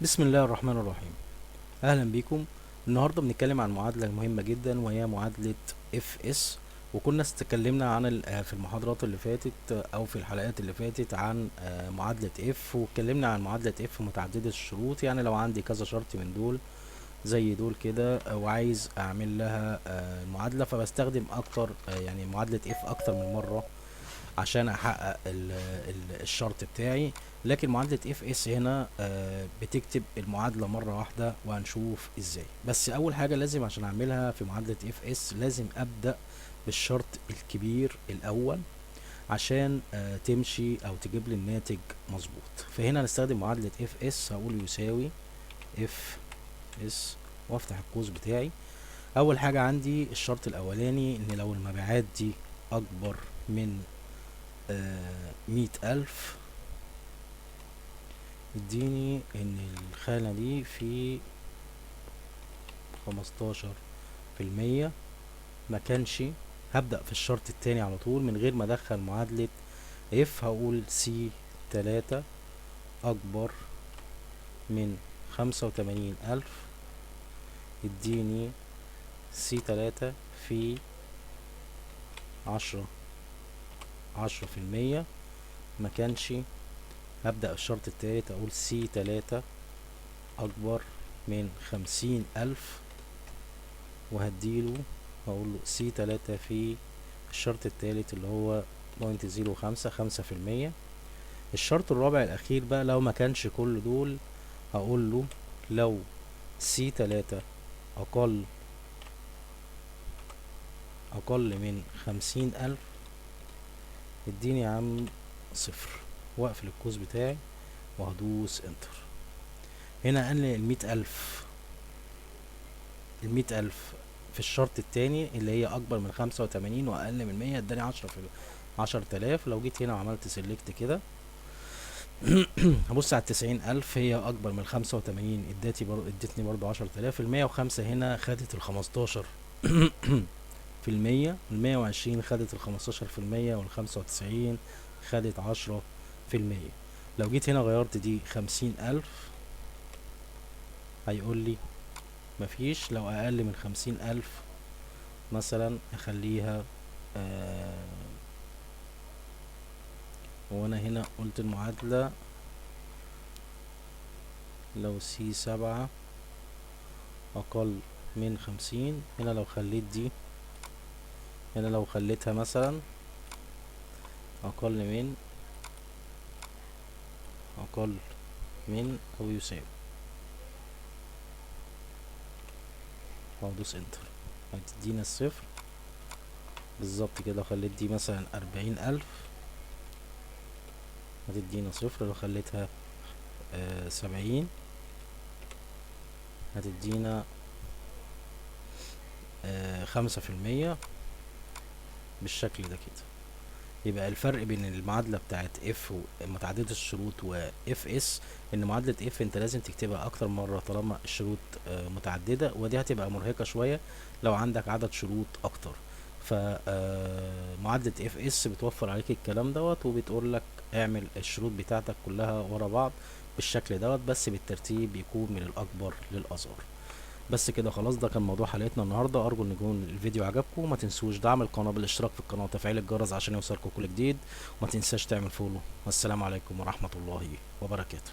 بسم الله الرحمن الرحيم. اهلا بيكم. النهارده بنتكلم عن معادلة مهمة جدا وهي معادلة IFS، وكنا اتكلمنا عن في المحاضرات اللي فاتت او في الحلقات اللي فاتت عن معادلة if، واتكلمنا عن معادلة if متعددة الشروط. يعني لو عندي كذا شرط من دول زي دول كده وعايز اعمل لها معادلة، فبستخدم اكتر يعني معادلة if اكتر من مرة عشان احقق الشرط بتاعي. لكن معادلة IFS هنا بتكتب المعادلة مرة واحدة، وهنشوف ازاي. بس اول حاجة لازم عشان اعملها في معادلة IFS لازم ابدأ بالشرط الكبير الاول عشان تمشي او تجيب لي الناتج مظبوط. فهنا هنستخدم معادلة IFS، هقول يساوي IFS وافتح القوس بتاعي. اول حاجة عندي الشرط الاولاني ان لو المبيعات دي اكبر من 100,000 اديني ان الخانة دي في 15%. ما كانش، هبدأ في الشرط التاني على طول من غير ما ادخل معادلة if، هقول C 3 اكبر من 85,000 اديني C 3 في 10%. ما كانش، هبدأ الشرط التالت، اقول C 3 اكبر من 50,000 وهديله هقول له C 3 في الشرط التالت اللي هو point zero خمسة، 5%. الشرط الرابع الاخير بقى لو ما كانش كل دول هقول له لو C 3 اقل من 50,000 اديني يا عم 0، واقفل القوس بتاعي وهدوس enter. هنا قال لي 100,000، 100,000 في الشرط التاني اللي هي اكبر من 85 واقل من 100 اداني عشرة في 10,000. لو جيت هنا وعملت select كده هبص على 90,000، هي اكبر من 85، ادتني برضو 10,000. 105 هنا خدت 15%، 120 خدت 15%، 95 خدت 10%. لو جيت هنا غيرت دي 50,000 هيقول لي مفيش. لو اقل من 50,000 مثلا اخليها، وانا هنا قلت المعادلة لو C 7 اقل من 50، هنا لو خليت دي، هنا لو خليتها مثلا اقل من او يساوي وادوس enter هتدينا الصفر بالظبط كده. لو خليت دي مثلا 40,000 هتدينا صفر، لو خليتها 70 هتدينا 5% بالشكل ده كده. يبقى الفرق بين المعادلة بتاعت if متعددة الشروط و IFS ان معادلة if انت لازم تكتبها اكتر مرة طالما الشروط متعددة، ودي هتبقى مرهقة شوية لو عندك عدد شروط اكتر. معادلة IFS بتوفر عليك الكلام دوت وبتقول لك اعمل الشروط بتاعتك كلها ورا بعض بالشكل دوت، بس بالترتيب بيكون من الاكبر للاصغر. بس كده خلاص، ده كان موضوع حلقتنا النهارده. ارجو ان يكون الفيديو عجبكم، وما تنسوش دعم القناه بالاشتراك في القناه وتفعيل الجرس عشان يوصلكم كل جديد، وما تنساش تعمل follow. والسلام عليكم ورحمه الله وبركاته.